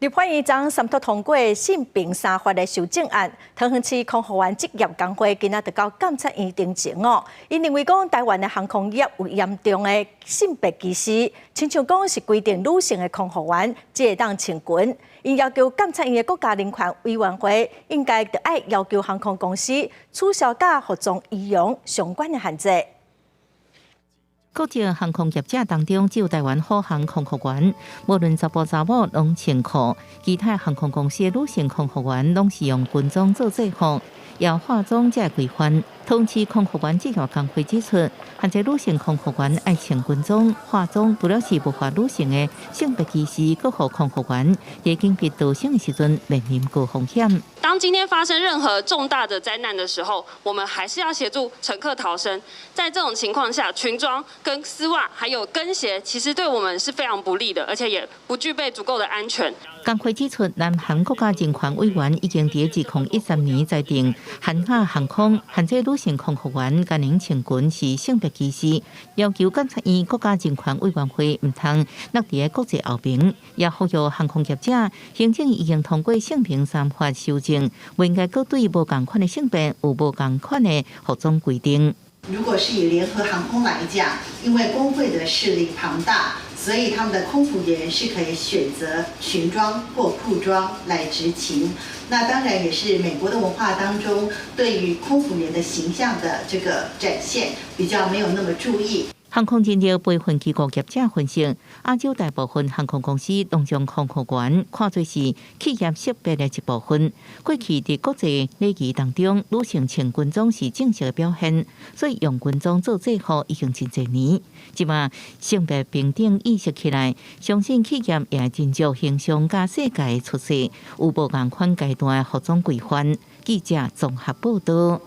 立法院昨三讀通過性平三法的修正案，桃園市空服員職業工會今仔就到監察院陳情哦。𪜶認為講台灣的航空業有嚴重的性別歧視，親像講是規定女性的空服員才會當穿裙。𪜶要求監察院的國家人權委員會應該著愛要求航空公司取消佮服裝儀容相關的限制。國際航空業者當中，只有台灣虎航空服員，無論查埔查某攏穿褲；其他航空公司的女性空服員攏是用軍裝做制服，要化妝才會規範。桃園市空服員職業工會指出，限制女性空服員愛穿軍裝、化妝，除了是物化女性的性別歧視，閣予空服員佇緊急逃生的時陣面臨高風險。當今天發生任何重大的災難的時候，我們還是要協助乘客逃生。在這種情況下，裙裝跟絲襪還有跟鞋，其實對我們是非常不利的，而且也不具備足夠的安全。工會指出，南韓國家人權委員已經佇2013年裁定，韓亞航空限制女性空服員干焦穿裙是性別歧視，要求監察院國家人權委員會毋通落佇國際後面，也呼籲航空業者，行政已經通過性平三法修正，毋應該閣對無仝款的性別有無仝款的服裝規定。如果是以聯合航空來講，因為工會的勢力龐大，所以他們的空服員是可以選擇裙裝或褲裝來執勤。那當然也是美國的文化當中，對於空服員的形象的這個展現比較沒有那麼注意。航空人力培訓機構業者分析，亞洲大部分航空公司攏將空服員看做是企業識別的一部分。過去佇國際禮儀當中，女性穿軍裝是正式的表現，所以用軍裝做制服已經真濟年。這馬性別平等意識起來，相信企業也會斟酌形象佮世界的趨勢，有無仝款階段的服裝規範。記者綜合報道。